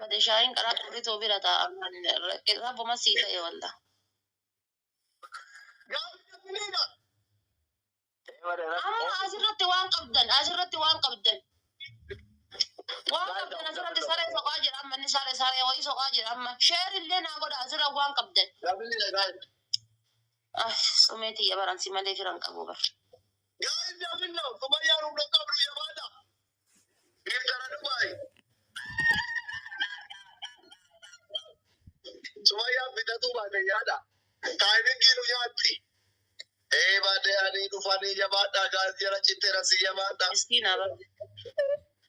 Bade shaayiin karaa qurrituu bira taa'a. Rabbuma sii ta'e walla. Amma asirratti waan qabdan, asirratti waan qabdan. Waan qabdan asirratti saree soqaa jira amma, inni saree saree wayii soqaa jira amma. Share illee naa godha asirra waan qabdan. Ah, sumee tiyya baran si malee firan qabu bar. Guys, double now. Sumayyaa humna qabdu jabaadha. Giftara Dubaay. Sumayyaan bitatu baate yaada. Timingii nu nyaatti. Ee baadee ani dhufanii jabaadha. Guys, jala citteera si jabaadha. Miskiina bar.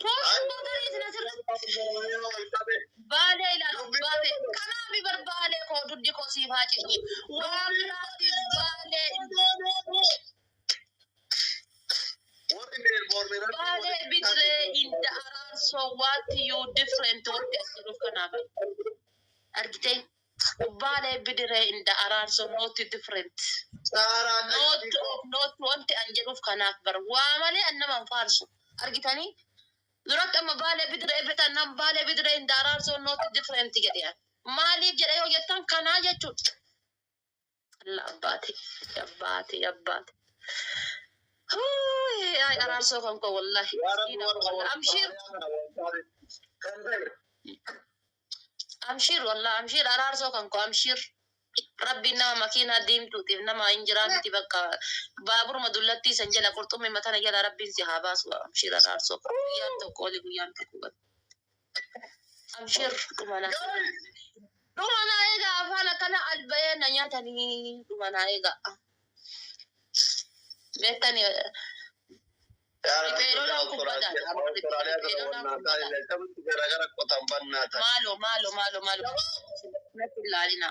Post gootanii isin asirratti. Baalee ilaalu baalee. Kanaaf bar baalee koo duddi koo siif haa citu. Waan biraatiif baalee. Warri Meelboorn irratti Baalee bidiree inda araarsoo, what you different, wanti as jedhuuf kanaaf. Argitee, baalee bidiree inda araarsoo not different. Saaraa. Not of not wanti an jedhuuf kanaaf bar. Waa malee an nama hin faarsu. Argitanii? Duratti amma baalee bidiree bitan nam baalee bidiree inda araarsoo not different jedhe. Maaliif jedhe yoo jettan, kanaa jechuudha. Allah, abbaate, abbaate, abbaate. Huuy, ay araarsoo kan koo wallahi. Amshir, amshir wallah, amshir araarsoo kan koo, amshir. Rabbiin nama makiinaa diimtuutiif nama hin jiraa miti, bakka baaburuma dullattii san jala, qurxummii matana jala rabbiin si haa baasu. Amshir araarsoo, guyyaan tokko oli, guyyaan tokko gadi. Amshir, dhumanaa. Dhumanaa egaa, afaan akkana albayee na nyaatanii, dhumanaa egaa. Beektani, Garagara qotan bannaata. Maalo, maalo, maalo, maalo. Natti ilaalina.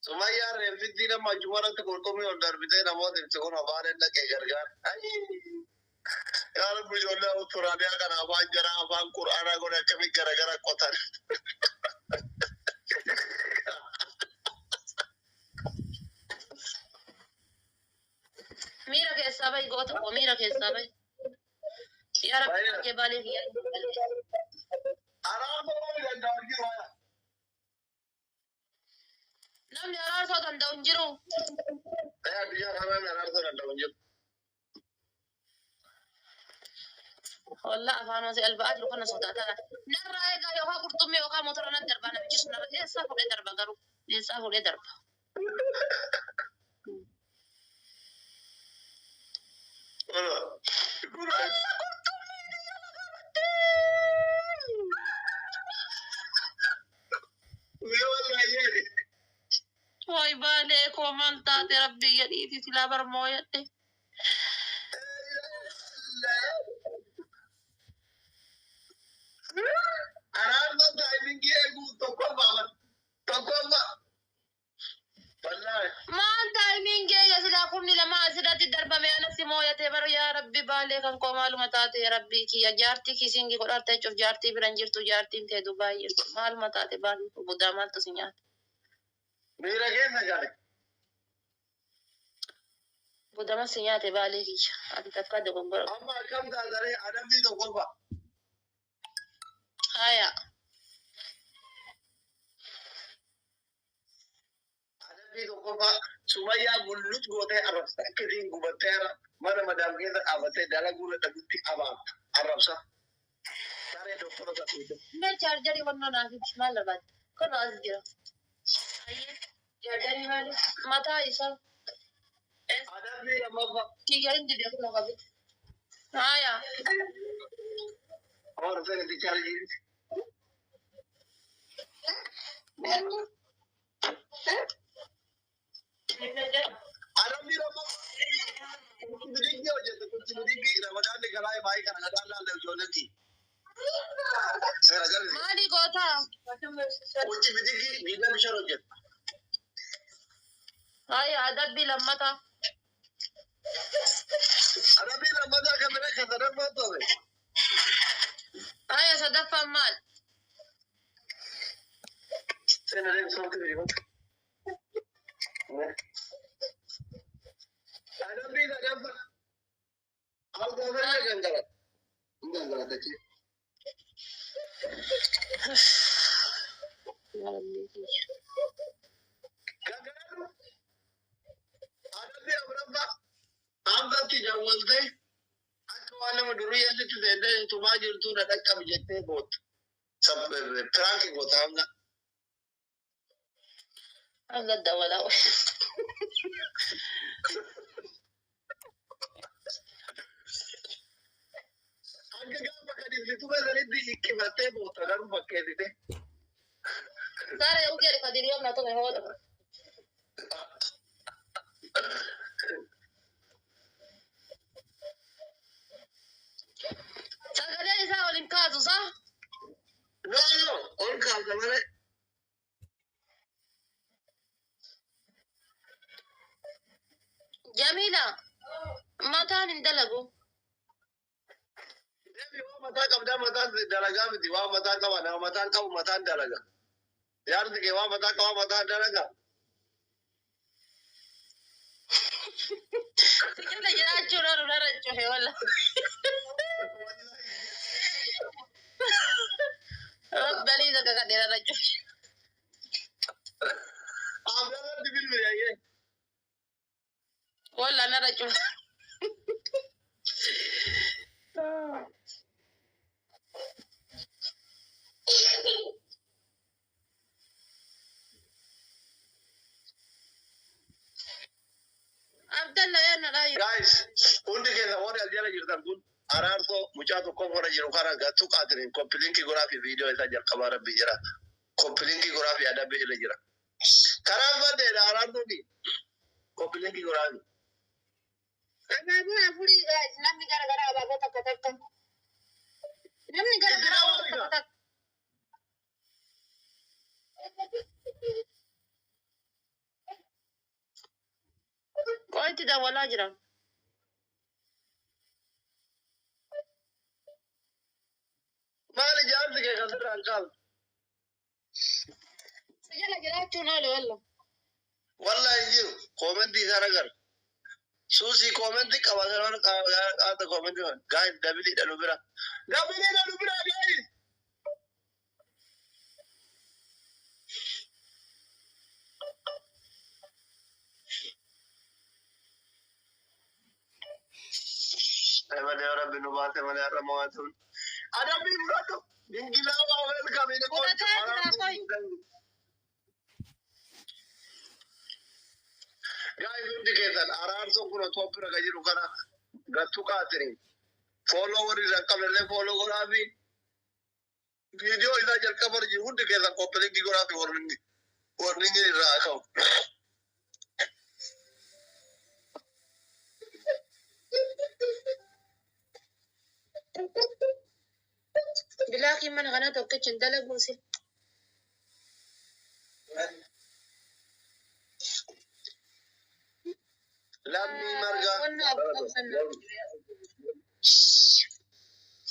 Sumayyaan reeffittii nama achumarratti qurxummii ol darbitee namoota ibsi kun afaan hin dhaqee gargaara. Yaa Rabbi, ijoollee Awustiraaliyaa kana afaan jaraa afaan Qur'aanaa godhe, akkamitti garagara qotan. Miira keessaa bahi, goota koo, miira keessaa bahi. Yaa Rabbi, kee baalee kiyyaa. Araarsoo namni danda'u jiru. Namni araarsoo danda'u hin jiru. Ee, addunyaa kana namni araarsoo danda'u hin jiru. Wallaa afaan hoosee alba'aa jiru kana sodaatana. Narraa eegaa, yookaan qurxummii yookaan motora natti darbaa namichi sun narra eessaa fuudhee darba garuu? Eessaa fuudhee darba? Kun Alla, qurxummii biyya lafa irratti! Mee wallaahi. Waay baalee koo, maal taate? Rabbii jedhiiti silaa barmoo jedhe. Araarsoon timingii eeguu tokkoffaa, tokkoffaa. Wallaahi. Maal timing eega? Silaa 20,000 asirratti darbame anasi mooyate bara. Yaa Rabbi, baalee kan koo maaluma taate? Yaa Rabbii kiyya, jaartii kiisiingii godharte jechuuf jaartii biran jirtu, jaartiin tee Dubaay jirtu, maaluma taate baalee koo? Budaa maaltu si nyaate? Miira keessa gale. Budama si nyaate, baalee kiyya, ati takka dogoggora. Amma akkam taatanii? Adabbii tokkoffaa. Haya. Adabbii tokkoffaa, Sumayyaa gullut gootee arrabsa. Akka isiin gubattee mana madaam keessa dhaabattee dalaguu dadhabutti abaabta. Arrabsa. Saree doktora ta'uute. Mee chargerii wannoo naaf ibsi, maal barbaadde? Kun as jira. Ayyee. Chargerii maali? Mataa isaa. Adabbii lammaffaa. Kiyya hin dide, kun qabu. Haya. Hoor fedhe chaarjii. Adabbii lammaffaa. Bidiggi hojjete, kuchi bidiggi ramadaanni karaa baay'ee kana gadaan laalle ijoolleetti. Seera jalli. Maali gootaa? Kuchi bidiggi 25 hojjete. Haya, adabbii lammataa. Adabbii lammataa kan bira kan sadaffaa ta'e. Haya, sadaffaan maal? Seera deemsifamtu bidi. Adabbii sadaffaa. Algaa saree gangalan. Gangalatachi. Gangalatu. Adabbii afuraffaa Hamzatti jawwaltee akka waan nama durii asitti seentee tumaa jirtu na dhaqqabi jettee boottu. Prank goota Hamza. Hamza dawwalaa. Akka gaafa kan itti tume sanitti hiqqifattee bootta garuu fakkeessite. Sare ugeeri kadiriyoom na tume hoola. Sagalee isaa waliin kaasu saa. No, no, ol kaasa malee. Jamiila mataan hin dalagu. Deebi waan mataa qabdaa mataan dalagaa miti, waan mataa qaba nama mataan qabu mataan dalaga. Jaarsi kee waan mataa qaba mataan dalaga. Si jala jiraachuun oolu narra cufe walla. Rabbalii takka kadhee narra cufe. Abdallatti bilbili ayyee. Walla narra cufe. Abdalla eenyu dha? Guys, hundi keessa warri as jala jirtan kun Araarsoo mucaa tokko hora jiru kana gattuu qaatiriin copy link godhaa fi viidiyoo isaa jalqabaa rabbi jira. Copy link godhaa fi adabbii irra jira. Karaan baddeedha Araarsoon copy link godhaa fi. Abaaboo afurii guys, namni gara gara abaaboo takka takka. Namni gara gara abaaboo takka takka. Qo'itti dawwalaa jira. Maali jaarsi kee kan sirraan qaabu? Si jala jiraachuun oolu walla. Wallahi hin jiru. Comment isaa agarra. Suusii comment qaba sana qaata comment. Guys, double dhalu bira. Double dhalu bira guys. Malee rabbi nu baase malee har'a mo'atuun. Adabbii fudhadhu. Dingilaa waa welcome. Fudhataa jira qo'i. Guys, hundi keessan Araarsoon kun otoo bira kan jiru kana gattuu qaatanii. Follow warri irraa hin qabne illee follow godhaa fi viidiyoo isaa jalqaba irra jiru hundi keessan copy link godhaa fi warning irraa ka'u. Bilaakiin mana kanaa tokkichi hin dalagu si. Lammii Margaa. Wanna abbaan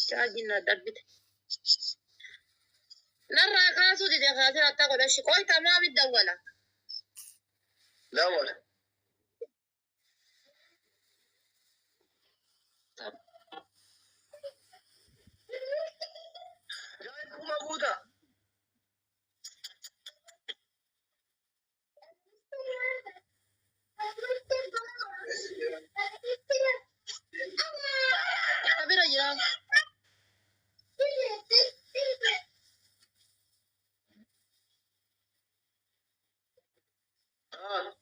chaarjiin na darbite. Narraa kaasuu dide kaasee hatta godhashi. Qoy tamaa bidda wala. Dawwal. Guys, kuma guuta. Isa bira jira. Ah.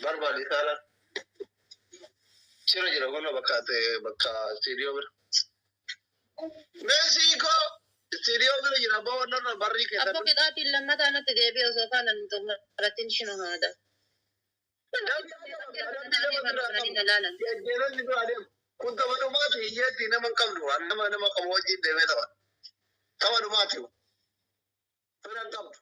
Barbaadi saala. Jira jira kun bakka bakka istiidiyoo bira. Meesiikoo istiidiyoo bira jira boo narra barrii Abbo keessatti. qixaatiin lammataa natti deebi'e osoo faana hin xumuratin shinu haada. Jajjeeronni bira adeemu. Kun tapha dhumaati, hiyyeetti nama hin qabnu. Nama nama qabu wajjin deemee tapha. Tapha dhumaati. Fira hin qabdu.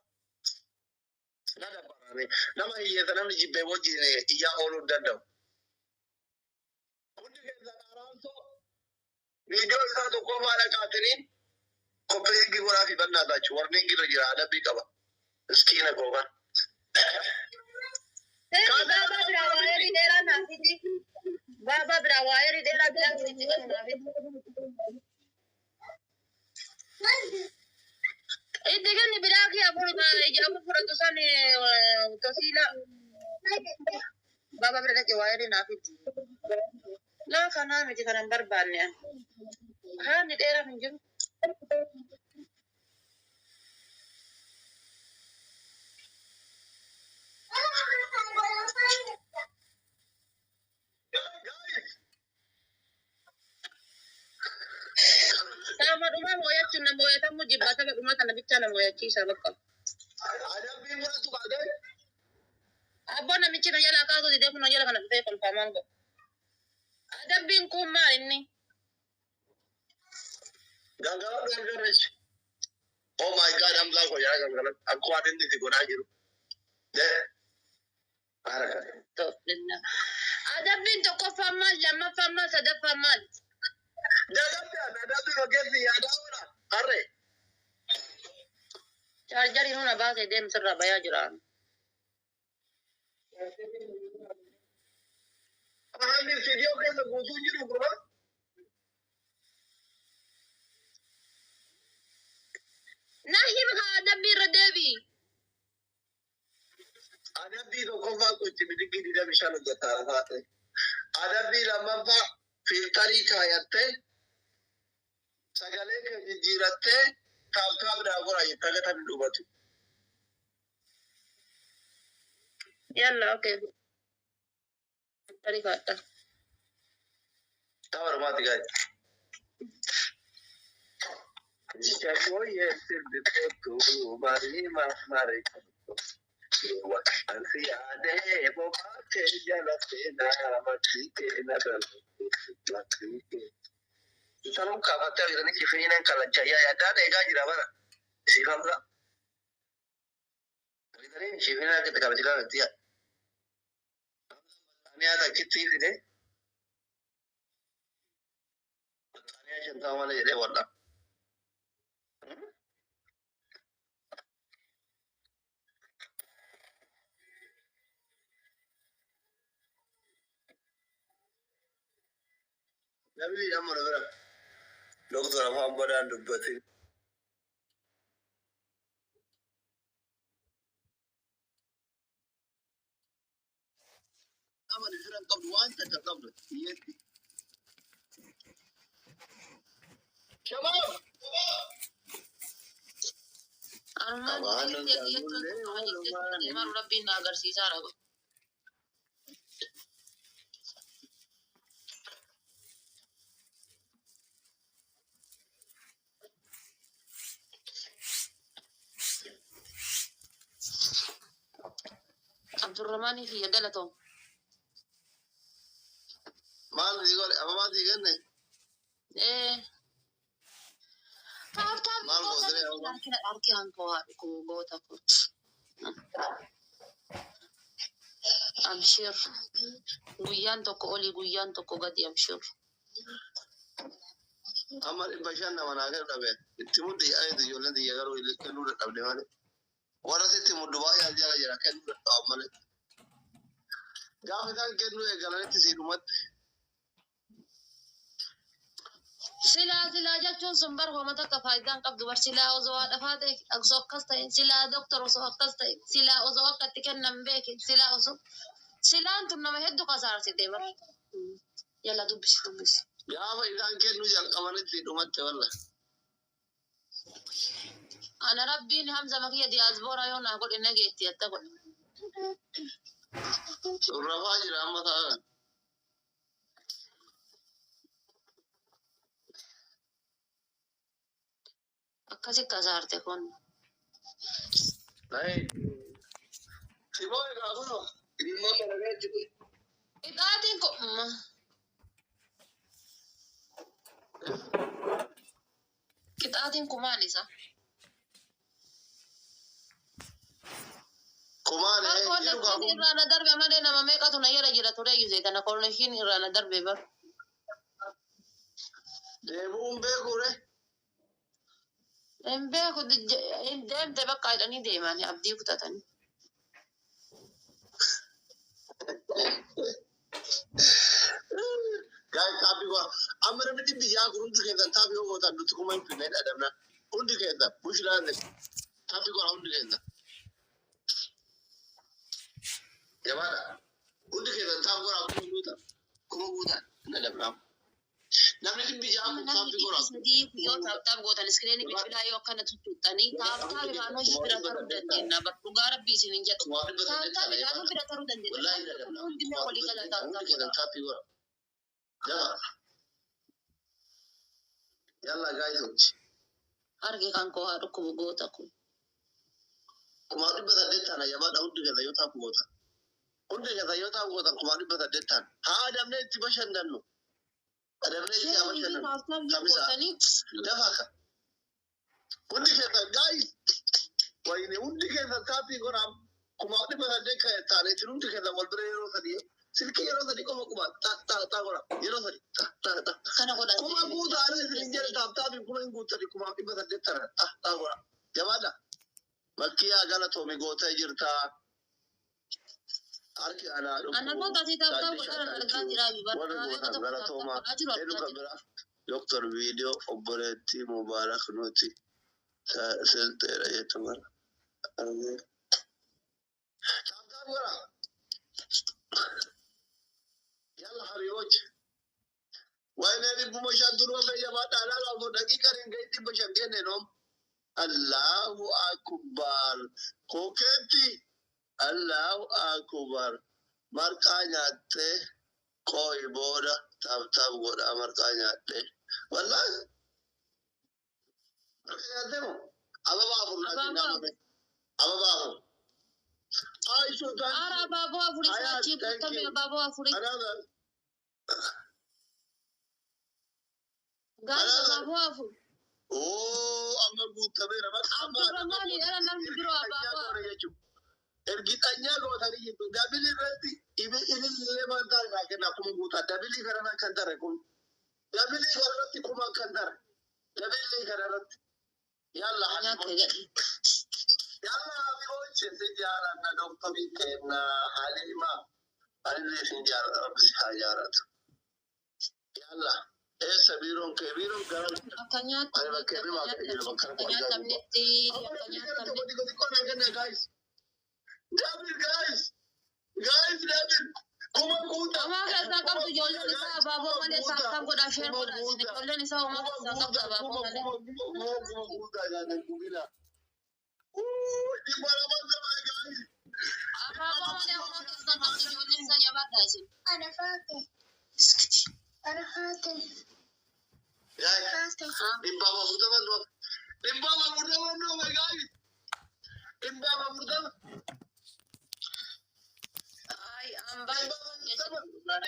Na dabbarame. Nama hiyyeessa namni jibbee wajjin iyyaa ooluu hin danda'u. Hundi keessan Araarsoo viidiyoo isaa tokko faana kaataniin copy link godhaa fi bannaa taachu. Warning irra jira, adabbii qaba. Miskiina koo kan. Seerri baabaa biraa waayerii dheeraa naaf fidi. Baabaa biraa waayerii dheeraa biraa itti kennu naaf fidi. Itti kenni biraa kee afur ija afur fudhatu san tosiila. Baabaa bira dhaqe waayerii naaf fidi. Laa kanaa miti kana hin barbaanne ani. Haanni dheeraan hin jiru. Sama dhumaa mooyachuun na mooyatamuu jibbaa saba dhumaa kana bichaa na mooyachiisa bakka. Adabbii fudhatu baatee. Abboon namichi na jala kaasuu didee kun na jala kana dhufee kolfamaan godhu. Adabbiin kun maal inni? Gangalatu gargareessi. Oh my God, Hamzaa koo yaa gangalatu. Akka waan inni itti godhaa jiru. De. Haraka. Adabbiin tokkoffaan maal? Lammaffaan maal? Sadaffaan maal? Dadhabbii adabbii fakkeessi yaadaa oola. Harree. Chaarjarii nuna baasee deemsirraa bayaa jira. Haalli istiidiyoo keessa guutuu jiru gurba. Na hima kaa adabbii irra deebi'i. Adabbii tokkoffaa qochi bidigii 25 hojjetaa taate. Adabbii lammaffaa fiiltarii kaayattee sagalee kee jijjiirattee tap tap daa godha jettee gatamni dhubatu. Yalla okay. Tarii kaadha. Tapha dhumaati gaa'e. Shagooyee sirbi kootu marii marii Ansi yaadee bobaa kee jala seenaa matii kee na matii kee. Isalum kaafattee jiranii kifiniinan kallachayyaa yaadaan eegaa jira bara. Siif hamsa. Bitanii kifiniinan akkatti kabajaa jirti yaa. Ani haadha akkitti fide. Ani 50 malee jedhee wal'a. Namni amma na bira. Doktor afaan badaan dubbatin. Nama fira hin qabdu waan takka qabdu hiyyeetti. Shabaab! Anumaan Afaan jettee jechuun danda'amullee tokkuma jettee walumaan deemaa rabbiin na agarsiisaa ragu. Abdurrahmaanii fi galatoom. Maal sii godhe ababaa sii kenne Eh. Tap tap maal goota gootiree ababaa? harki harki hankoo haadhu goota kun. Abshir. Guyyaan tokko olii guyyaan tokko gadi abshir. Amma 500 nama naa kennu dhabe. Itti muddi yaa'eetu ijoolleen xiyya garuu kennuu dadhabde malee. Warra sitti muddu baay'ee as jala jira kennuu dadhaban malee. Gaafa isaan kennuu eegalanitti sii dhumatti. Silaa silaa jechuun sun bar homa takka faayidaan qabdu bar silaa osoo haadha ta'e osoo akkas ta'e silaa doktor osoo akkas ta'e silaa osoo akka itti kennan beeke silaa osoo silaan tun nama hedduu kasaarsite bar. Yalla dubbisi dubbisi. Gaafa isaan kennuu jalqabanitti sii dhumatte walla. Ana rabbiin Hamza makiyya diyaasbooraa yoo naa godhe nageetti atta godhe. Rafaa jira amma ta'a kan. Akkasi kasaarte kun. Siboo egaa kunoo ilmaan dalagaa jiru. Qixaatiin kun. Qixaatiin kumaan isa. Kumaan Bar jiru kaa konnekshinii kun. irraa na darbe malee nama meeqatu na jala jira ture gisee tana konnekshinii irraa na darbe bar. Deebi'uun beekuure. Hin beeku hin deemte bakka jedhanii deemanii abdii kutatanii. Guys, tap godha. Amma namni 600 kun hundi keessan tap yoo gootan nuti kuma hin finne dhadhabna. Hundi keessan bushlaanne tap godha hundi keessan. Jabaadha. Hundi keessan tap godha kuma guutan. Kuma guutan hin dhadhabna. Namni 600 Amma kun namni tap godha. 300 yoo tap tap gootan, screen bilbilaa yoo akkana tuttuqxanii tap tap ilaaluu bira taruu dandeenya. Bar dhugaa rabbii isin hin jedhu. Kuma dhibba Tap saddeet tap taana ilaaluu jabaadha. bira taruu dandeenya. Wallaahi Namni kun dhadhabna. hundi mee Kuma walii dhibba gala saddeet tap hundi tap keessan godha. tap godha. Jaba. Yalla guys. Arge kan koo haa dhukkubu goota kun. 1800 taana jabaadha hundi keessan yoo tap gootan. Hundi keessan yoo tap gootan 1800 taana. Haa adamnee itti bashannannu. Adamnee itti haa Share fi bashannannu. Tap tap yoo Kamisa. gootanii Dafa ka. Hundi keessan guys. Wayne hundi keessan tap godhaa. 1800 kan taane isin hundi keessan wal bira yeroo sadii. Silkii yeroo sadii qofa kuma ta ta ta godha. Yeroo sadii ta ta ta. Akkana godhaa. Kuma guutaa ana isin hin jedhe tap tapiin kuma hin guuttani 1800 taana ta ta godha. Jabaadha. Makkiyaa galatoomi gootee jirtaa. Harki anaa Ana dhukkubu. goota asii tap tap Taaddishaa godhaan thank argaa you. jira bar Warri nama gootan tokko tap tap galatoomaa. godhaa jiru Eenyu argaa kan jira. biraa? Doktor viidiyoo obboleettii Mubaarak nuti silxeedha jettu bara. Tap tap godha. Yalla habibochi. Wayne 500 durba fayyadamaa alaala osoo daqiiqaan hin gahin 500 kenne noom. Allahu akbar. Kokeetti. Allahu akbar. Marqaa nyaattee qooyi booda tap tap godhaa marqaa nyaattee. Wallaahi marqaa nyaattee moo? Ababaa afur naa Abaaboo kennaa afur. mame. Ababaa afur. Aishu thank Ara you. abaaboo afurii Hayat saachii thank guutamee you. abaaboo afurii. Another. Guys, Another. abaaboo afur. Oh, amma guutameera. Bakka amma Abdurrahmaan era namni biroo xanyaa abaaboo goone afur. jechuudha. Ergi xanyaa gootanii jirtu. Double irratti ilillee maantaa irraa kennaa kuma guutaa. Double kanarra kan tare kun. Double kanarratti kuma kan tare. Double kanarratti. Yalla Nyaata habibochi. jedhi. Yalla habibochi si jaalanna doktorii kenna Halima. Anillee sin jaalladha rabbi si haa jaalatu. Yalla. Eessa biiroon kee biiroon gara Akka ani bakkee nyaatamnetti fi akka waaqee jira bakka nyaatamnetti akka argaa jiru. nyaatamnetti Amma akka namni gara nyaatamnetti. tokko xiqqoo naa kenna guys. Double guys. Guys double. Kuma guuta. Homaa keessaa Kuma qabdu guuta ijoolleen isaa guys. abaaboo Kuma malee guuta. Tap tap godhaa share Kuma godhaa isin guuta. ijoolleen isaa homaa Kuma keessaa qabdu guuta. abaaboo Kuma malee. kuma kuma kuma kuma guuta jaalan gubina. 200 guys. Abaaboo malee homaa keessaa qabdu ijoolleen isaa jabaadhaa isin. Ana faate. Iskiti. Ana faate. Guys. Faate. 240 nuuf. 240 nuuf guys. 240. Ay, ambaan 240.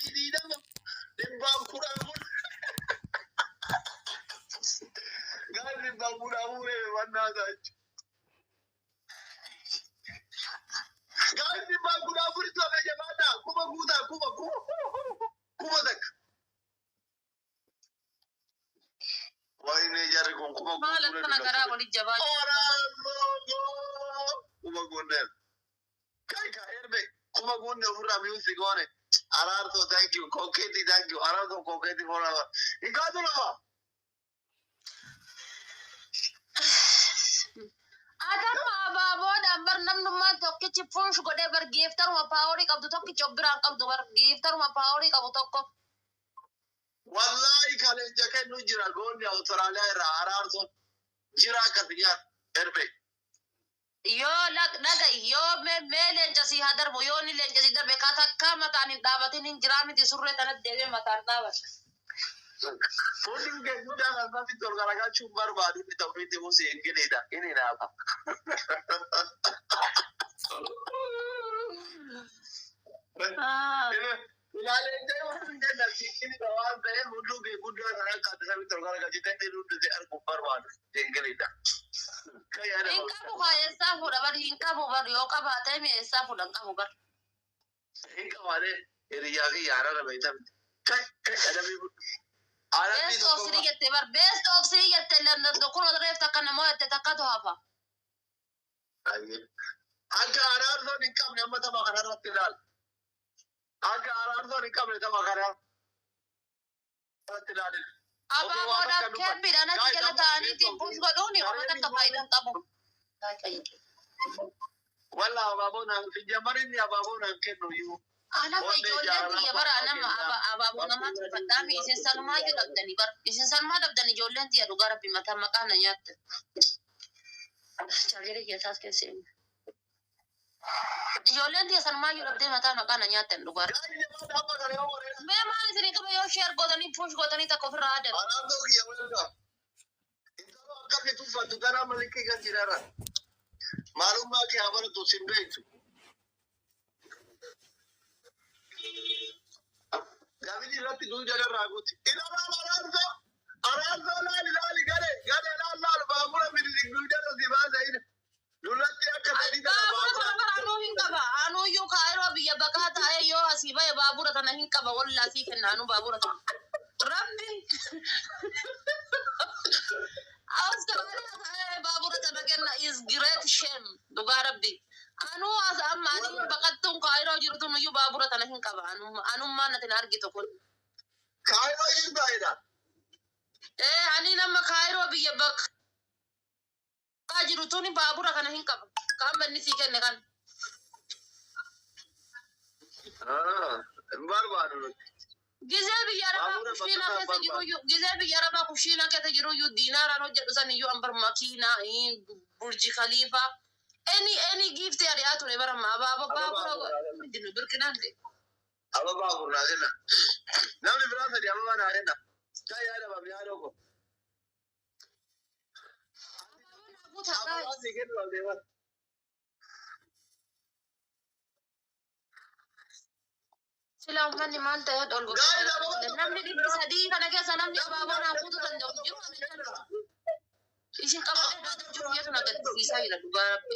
120. 114. Guys 114 mannaa jechuudha. Guys 114 tu hafe jabaadhaa. Kuma guutaa kuma kuma kuma takka. Wayne jarri kun kuma Maal guutuu akkana garaa walit jabaa Kuma guunneen. Kai ka erbe kuma guunne ofirraa mi'uusi goone. Araartoo thank you. Kokeetti thank you. Araartoo kokeetti forever. Hin kaatu lafa. Adaruma abaaboodhaan bar namnummaan tokkichi push godhee bar gifteruma power qabdu tokkichi of biraan qabdu bar gifteruma power qabu tokko. Wallaahi kaleenja kennu jira goonni Awustiraaliyaa irraa araartoon jira akkas nyaata erbe. Yoo dhaga yoo mee leenca sii haa darbu yoo ni leenca sii darbe ka takkaa mataan hin dhaabatin hin jiraa miti surree tanatti deemee mataan dhaabata. Fuulli kee guddaan alfaatti ol garagalchuun barbaadu inni ta'u inni musee hin giniidha. Inni naafa. Ilaalee waan kenna siikini waan ta'eef hudduu kee guddaa sana akka adda samitti ol garagalchite inni hundi arguun barbaadu hin giniidha. Hin qabu kaa eessaa fuudha bar hin qabu bar yoo qabaatee mi eessaa fuudha hin qabu bar. Hin qabaatee hiriyyaa fi yaarara beektamti. Kai kai adabii guddaa. Adabbii Best of tokko three jette bar best of three jette kun reef takka namoo jette takkatu hafa. Akka araarsoon hin qabne amma tapha kanarratti ilaal. Akka araarsoon hin qabne tapha kana. Irratti ilaalin. Abaaboodhaaf keebbiidhaan achi jala taa'aniitiin push godhuuni waan takka faayidaa hin qabu. Walla abaaboo naan sijjammarinni abaaboo naan kennu iyyuu. Anafa ijoolleen tiyya bara nama abaaboo namaa tuffadhaami isin sanumaa iyyuu dhabdanii bara isin sanumaa dhabdanii ijoolleen tiyya dhugaa rabbi mataa maqaa na nyaatte. Chaarjerii keessaas keessa eenyu. Ijoolleen tiyya sanumaa iyyuu dhabdee mataa maqaa na nyaattan dhugaa rabbi. Gaa'ii namoota amma kana yoo warreen Mee maal isinii qaba yoo share gootanii push gootanii takka ofirraa aadan. Araartoo kiyya walirraa. Intala akkamitti tuffattu gara malikii kan jiraara. Maalummaa kee haa baratu sin beektu. Gaaffiin irratti duuja irraa guuti. Ilaala araarsoo. Araarsoo laali laali gale gale laal laal baabura minilik duuja irra si baasa ina. Dullatti akka sadii kana Baabura kana baabura. bara anuu hin qaba. Anuu iyyuu kaayiroo biyya baqaa taa'ee yoo asii bahe baabura kana hin qaba. Wallaa sii kenna anuu baabura kana. Rabbi Australia taa'ee baabura kana kenna is great shame dhugaa rabbi. Anuu as amma ani baqattuun kaayiroo jirtu iyyuu baabura kana hin qaba. Anummaan ati na argitu kun. Kaayiroo jirta ina. Ee ani nama kaayiroo biyya baqaa jiru tuni baabura kana hin qaba. Qaama inni sii kenne kan. Hin barbaadu nuti. Gizee biyya arabaa Baabura kushiinaa bakka keessa jiruyyuu gizee biyya arabaa kushiinaa keessa jiruyyuu diinaaraan hojjedhu san iyyuu ambar makiinaa burji khaliifaa any giiftii ari'aa ture bara amma abaaboo baabura dinu birqinaan ta'e. Ababaa afur naa kenna. Namni biraa sadi ababaa naa kenna. Kan yaada baaf yaada koo. Ababaa sii kennu abdeeman. Sila uummanni maal ta'ee ol Gaa'ela ababaa namni 300 kana keessa namni abaaboo naa guutuu danda'u jiru ana jala. Isin qabadhee dhaabachuu biyya tana gaddisiisaa jira dhugaa rabbi.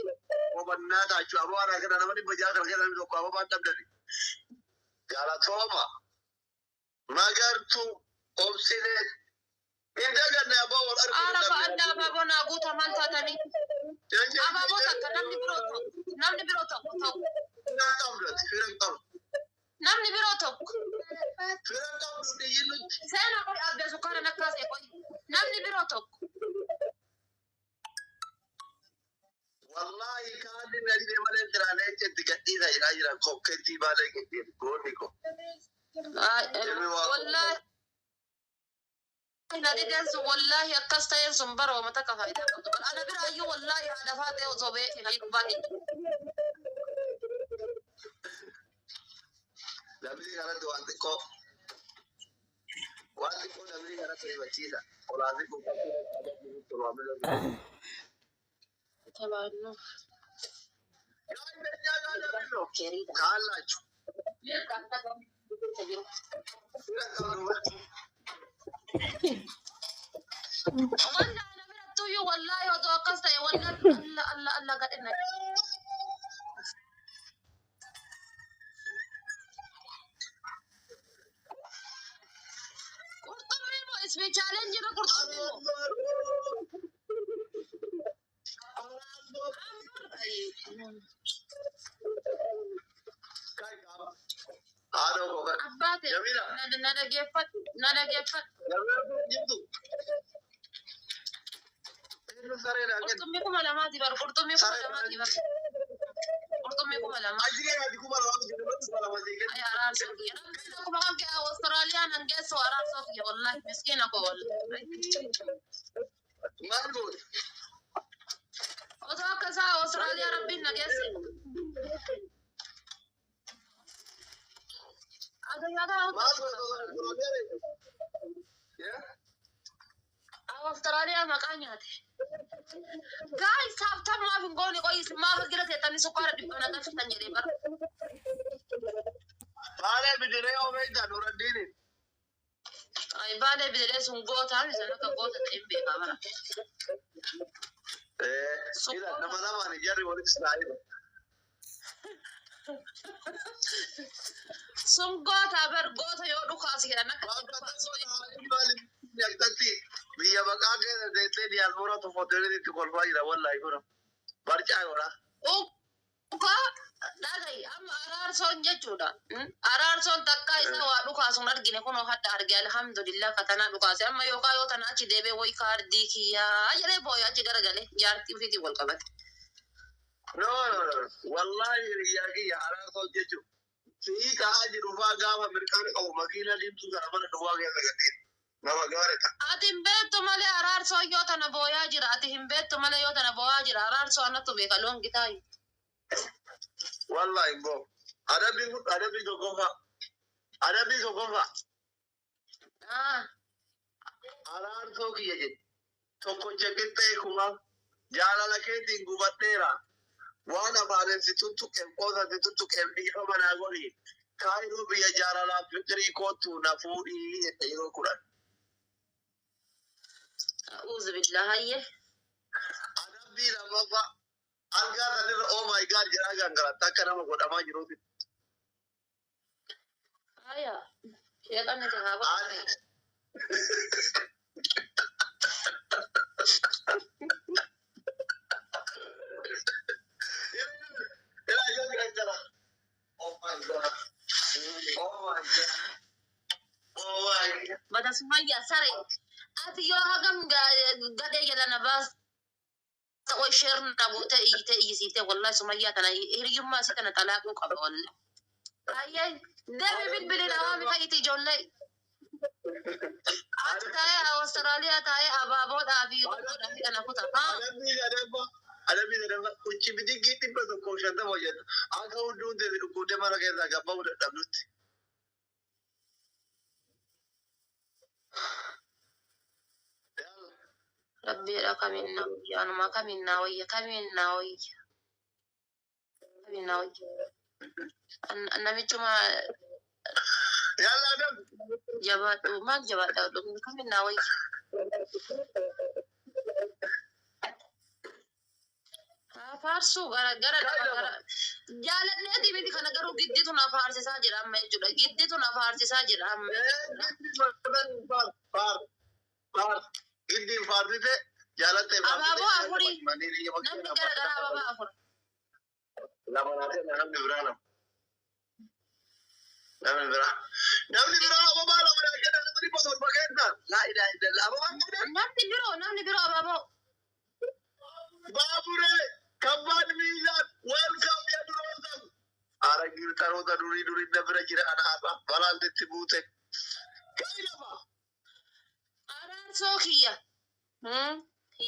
Hubannaa taachuu ababaa naa kenna nama 600 kana keessa namni tokko ababaa hin dhabdani. Galatooma. Magartuu. Obsilee. Hin daganne abbaa wal argu hin Arafa dhabne. adda abaaboo naa guutaman taatanii. Abaaboo takka namni biroo tokko namni biroo tokko ta'u Fira hin qabdu ati fira hin qabdu. namni biroo tokko Fira hin qabdu dhiyyi nuti. seenaa qoy abbee sukkaara nakkaasee qoy namni biroo tokko Wallahi kaanni na dhibee malee jiraalee jetti gadhiisa jedhaa jira kokkeettii baalee gadhiisa goonni ko. Ilmi waa Wallaahi na dideen sun wallaahi akkas ta'een sun bara wama takka faayidaa qabdu. Ana biraayyuu wallaahi haadha faatee osoo beekee kan baay'ee. Namni kanatti waan xiqqoo waan xiqqoo namni kanatti rifachiisa. Olaansi kun Tabaannu. Kaallachu. Fira qabdu Wallaahi ana birattuyyuu wallaahi otoo akkas ta'e wallaahi alla alla alla gadhina. Qurxummii moo ispeechaaleen jira qurxummii moo? Haadha koo kan. Abbaa ta'e Jamila. na dhageeffadhu na dhageeffadhu. Jamila kun jirtu. Eenyu saree naa kenna. Qurxummii 2000ti bar qurxummii 2000ti bar qurxummii 2000. Ajiree ati 2000 jedhu 2000 sii kenna. Ay araarsoo kiyya. Rabbiin akkuma kan kee Awustiraaliyaan an geessu araarsoo kiyya wallahi miskiina koo wallahi. Maal gooti? Otoo akka isaa Awustiraaliyaa rabbiin na geesse. Addunyaa kana hunda Maal gooti? Awustiraaliyaa maqaa nyaate. Gaay saaftan maaf hin goone qoy maaf gira teettanii sukkaara dhibba na galchitan jedhee bara. Baalee bidiree oomishta Nuraddiini. Ay baalee bidiree sun gootaa isan akka goota ta'e hin beekaa bara. Ila nama lamaan jarri walitti saayida. Sun gootaa bar goota yoo dhukaasi jedhan akka dhukaasi. Akkatti biyya maqaa keessa teessee diyaaspoora tokkotti itti kolfaa jira wallaahi kun barcaa godha. Ukaa dhagayi amma Araarsoon jechuudha. Araarsoon takkaa isaa waa dhukaasuun argine kunoo hadda arge alhamdulillah katanaa dhukaase amma yookaan yoo tana achi deebee wayi kaardii kiyyaa jedhee booya achi garagale jaartii ofiitiin wal qabate. No, no, no. Wallahi hiriyaa kiyya araarsoo jechuun. Sii ka'aa jiru faa gaafa mirqaan qabu makiina diimtuu kana mana duwwaa keessa gadhiisa. Nama gaariidha. Ati hin beektu malee araarsoon yoo tana booyaa jira. Ati hin beektu malee yoo tana booyaa jira. Araarsoo anattu beeka loon gitaayu. Wallahi boo. Adabbii kun adabbii tokkoffaa. Adabbii tokkoffaa. Araarsoo kiyya jedhe. Tokkocha qixxee kuma jaalala keetiin gubadheera. Waan afaanin si tuttuqeef qoosa si tuttuqeef dhiifama naa godhi. Kaayiroo biyya jaalalaaf fiqirii koottu na fuudhii jette yeroo 10. A'uuzu billah hayyee. Adabbii lammaffaa algaa sanirra oh my god jedhaa gangalatta akka nama godhamaa jiruuti. Haya. Sheexanni si haa godhu. Ilaa yoo gangala. Oh my god. Oh my god. Oh my god. Bada Sumayyaa sare. Ati yoo hagam gadhee jala na baasta qoy sheer na gootee iyyitee iyyisiiftee wallahi Sumayyaa tana hiriyyummaa isii tana xalaaquu qaba wallahi. Ayyee deemi bilbili nawaami fayyiti ijoollee. Achi taa'ee Awustiraaliyaa taa'ee abaaboodhaa fi qoqqoodhaa fi kana kuta. Adabbii sadaffaa. Adabbii sadaffaa. Uchi bidiggii 150 hojjetu. Akka hunduun teessi dhukkubdee mana keessaa gabba'uu dadhabdutti. Rabbiidha kamiin na wayya anuma kamiin na wayya kamiin na wayya kamiin na wayya. Namichuma Yalla adabbi. jabaadhu maal jabaadha kamiin na wayya. Haa faarsuu gara gara gara jaaladheeti miti kana garuu gidditu na faarsisaa jira amma jechuudha. Gidditu na faarsisaa jira amma jechuudha. Giddiin faarsite jaalattee Abaaboo afurii namni gara gara abaaboo afur. Lama naa kenna namni biraa lama. Namni biraa. Namni biraa ababaa lama naa kenna namni 700 kenna. Laa ilaaha illallah ababaan qabdan. Namni biroo abaaboo. Baaburee kabbaan miilaan welcome yaa duroosan. Ara girtaroota durii durii na bira jira ana har'a balaan itti buute. Kai lama. Araarsoo kiyya.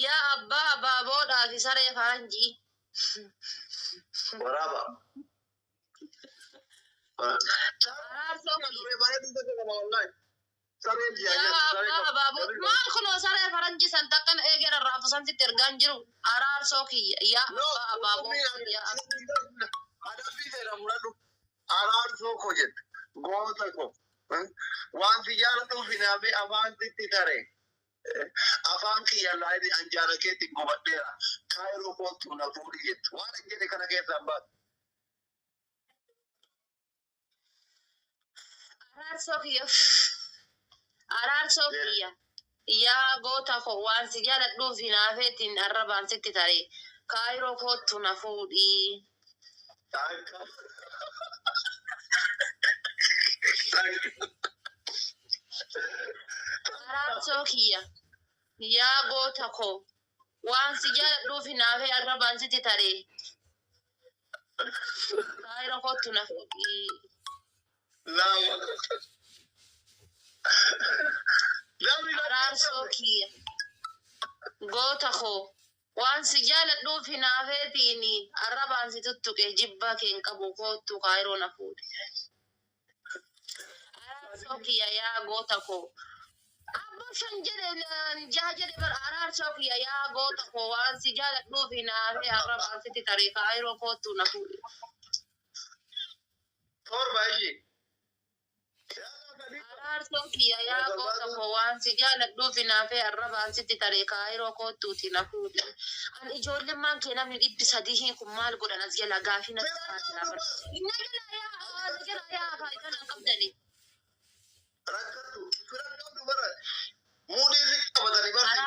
Yaa abbaa abaaboodhaa fi saree faranjii. Waraaba. Araarsoo kiyya. Duree bareedu tokko qaba wallahi. Sareen Yaa ji'a saree abbaa qaba. abaaboo. Maal kunoo saree faranjii san takkan eegera raafu santitti ergaan jiru. Araarsoo kiyya. Yaa No, abbaa abaaboo. Yaa abbaa. Adabbii seera mudhadhu. Araarsoo koo jette. Goota koo. Waan si jaaladhuuf hinaafee afaan sitti tare. Afaan kiyya laayini anjaala keetiin gubadheera. Kaayiroo koottu na fuudhi jette. Waan hin jedhe kana keessaa baatu. Araarsoo kiyya. Araarsoo kiyya. Yaa goota koo waan si jaaladhuuf hinaafeetiin arrabaan sitti tare. Kaayiroo koottu na fuudhi. Takka. Araarsoo kiyya. Yaa goota koo waan si jaaladhuuf hinaafee arrabaan sitti tare. Kaayiroo koottu na fuudhi. Lama. Namni Araarsoo kiyya. Goota koo waan si jaaladhuuf hinaafeetiin arrabaan si tuttuqe jibbaa kee hin qabu koottu kaayiroo na fuudhi. Araarsoo kiyya yaa goota koo. Abbaa shan jedhe jaha jedhe bara araarsoo kiyya yaa goota koo waan si jaaladhuuf hinaafee arrabaan sitti tare kaayiroo koottu na fuudhi. 7 ishii. Araarsoo kiyya yaa goota koo waan si jaaladhuuf hinaafee arrabaan sitti tare kaayiroo koottuuti na fuudhi. An ijoollemmaan kee namni 300 kun maal godhan as jala gaafii natti taasisaa bara. Na jala yaa na jala yaa faayidaa hin qabdani. Rakkattu. Fira qabdu bara. Muudii si qabatanii barsiisan.